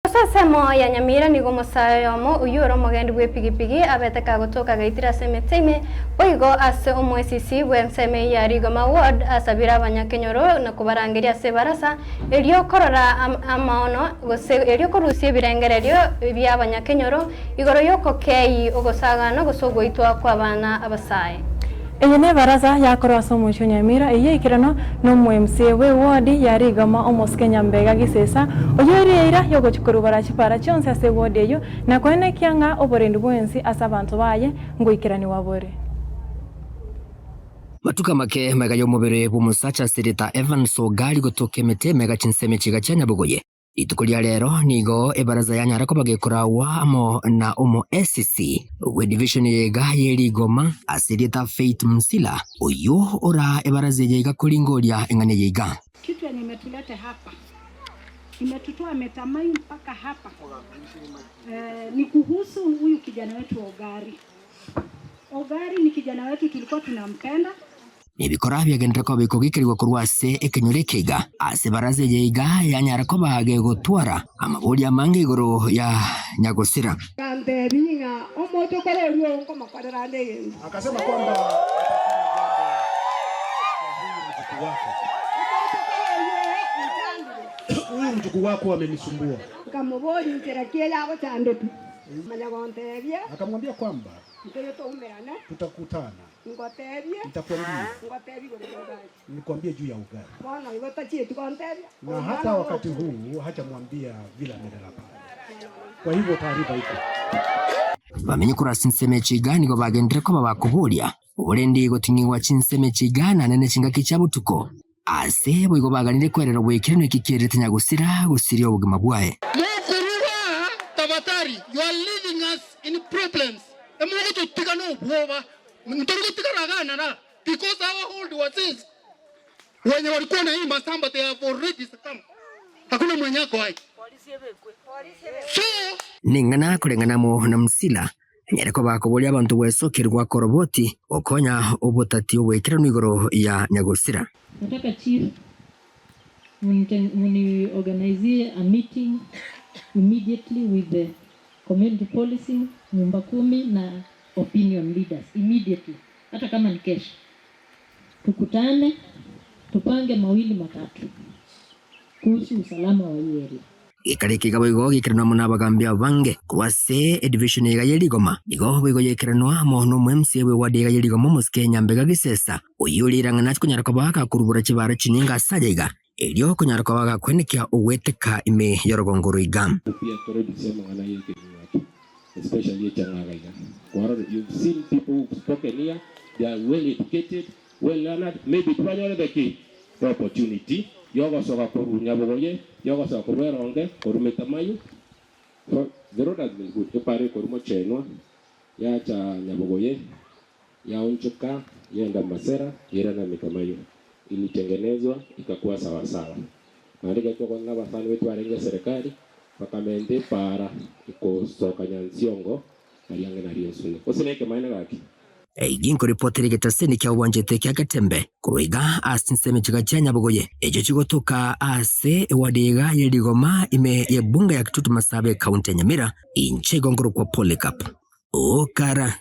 Ase ensemo ya Nyamira nigo omosae oyomo oyio ore omogendi bw'epigipigi abete kagotoka agaitire ase emete ime, boigo ase omoesisi bw'ensemo eyio ya Rigoma Ward asabire abanyakenyoro na kobarangeria ase ebarasa erio korora amaono gose erio korusia ebirengererio bi'abanyakenyoro igoro y'okokei ogosagana gose ogoitwa kw'abana abasae. Eye nebaraza yakorwa ase omochie o Nyamira eyio eikerano nomo-MCA bw'ewodi ya Rigoma omosike Nyambega Gisesa, oyio ere eira yogochia korubara chipara chionsi ase ewodi eyio na koenekia ng'a oborendi bwensi ase abanto baye ngoikeranigwa bore. Matuko amake magega y'omobere bw'omosacha ase erieta Evans Ogari gotoka emete emega chinsemo chiga chia Nyabogoye. Rituko ria rero nigo ebaraza yanyara koba gekoragwa amo na omo SCC bwe division ya iga ye rigoma ase erieta Faith Msila oyio ora ebaraza eye iga koringoria eng'ana eye iga. Kitu yenye imetulete hapa imetutoa Metamai mpaka hapa eh, ni kuhusu huyu kijana wetu Ogari. Ogari ni kijana wetu tulikuwa tunampenda. Nebikora biagenderere koba bikogikerigwa korwa ase ekenyoro eke iga, ase ebaraza eye iga yanyara koba gegotwara amaborio amange igoro ya nyagosira. Aganteebia ng'a omochokoro oria oo nkomokorera ande egento. Akasema kwamba atafanya jambo kwa huyu mjukuu wako. Omochokoro oyio oo onchandire. Huyu mjukuu wako amenisumbua. Nkamoboria inchera ki eye agochandete. Amanya gonteebia. Akamwambia kwamba Ntoyo toumerane. tutakutana. Ngotebie. Nitakwambia. Ngotebie igoro y'Ogari. Nikwambie juu ya Ogari. Bono igo tachieti gontebia. Na hata wakati huu hajamwambia vile amelala pale. Kwa hivyo taarifa iko. Bamenye korwa ase ensemo echi iga nigo bagenderere koba bakoboria oborendi goting'igwa chinsemo echi iga naende ne chingaki chia botuko. Ase boigo baganire kwerera oboikeranu eki kierete nyagosira gosiria obogima bwaye. Mokorua tafadhali, you are leaving us in problems, emogototiga nobwoba, ntori gotigara igaa nara because our old wazees wenye walikuwa na hii masamba they have already succumbed, hakuna mwenye ako hai so. Ning'ana koreng'ana amo na Msila, nyare koba koboria abanto gwesokerwa gwa koroboti gokonya obotati oboikeranu igoro ya nyagosira. Nataka chief muniorganizie a meeting immediately with the community policing, nyumba kumi na opinion leaders immediately, hata kama ni kesho, tukutane tupange mawili matatu kuhusu usalama wa hii area. Gekare eke boigo gekeranwa amo nabagambi abange korwa ase edivision eye ye rigoma. Igo boigo yekeranwa amo nomo MCA bwe ward eye ye rigoma omosike Nyambega Gisesa, oyio ore rirang'ana ase konyara koba gakorubora chibara chinyinge ase aya iga, erio konyara koba gakwenekia ogweteka ime y'orogongo oro iga. Pia toreduce amang'ana ye ekenyugwa especially echang'aga iga. Kwarorire, you've seen people who've spoken here, they are well educated, well learned, maybe tibanyorete ki? The opportunity yogosoka korwa Nyabogoye, yogosoka korwa Eronge, korwa Metamaywa. So the road has been good, epara ekorwa Mochenwa, yacha Nyabogoye, yaonchoka, yenda Masera, yairana Metamaywa. Ilitengenezwa ikakuwa sawasawa. Naende ekero twakwanire na abasani baito barenge eserekari, bakamenta epaara ekosoka Nyansiongo aria ang'e nario ensune. Gose nekemaene gaki? Eyio nkoripotera egetaseni kia obwanchete kia Getembe korwa iga ase chinsemo chiga chia Nyabogoye, echio chigotoka ase ewadi iga ye Rigoma ime y'ebunge ya Kitutu Masaaba ekaunti ya Nyamira, inche igo nkorokwa Polycarp Okara.